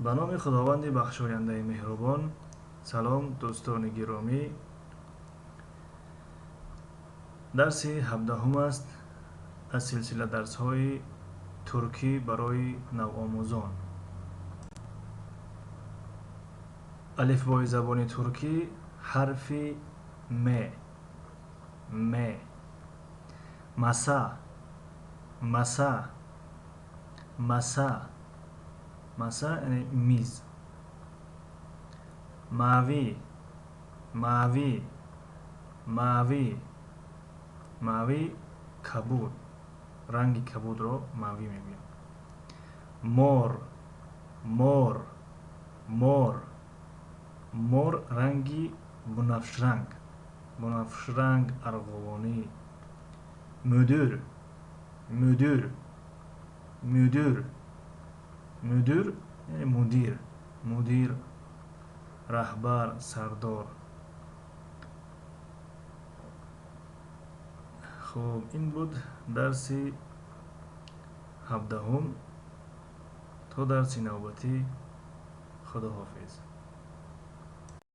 Ба номи Худованди бахшояндаи меҳрубон. Салом, дӯстони гиромӣ. Дарси 17-ум аст аз силсила дарсҳои туркӣ барои навомӯзон. Алифбои забони туркӣ, ҳарфи М. М. Маса, маса, маса, маса, яъне миз. Mavi, mavi, mavi, mavi, кабуд, ранги кабудро mavi мегӯям. Mor, mor, mor, mor, ранги бунафшранг, бунафшранг, арғувонӣ. Müdür, müdür, müdür, müdür, яъне мудир, мудир, раҳбар, сардор. Хуб, ин буд дарси 17-ум. То дарси навбатӣ, худоҳофиз.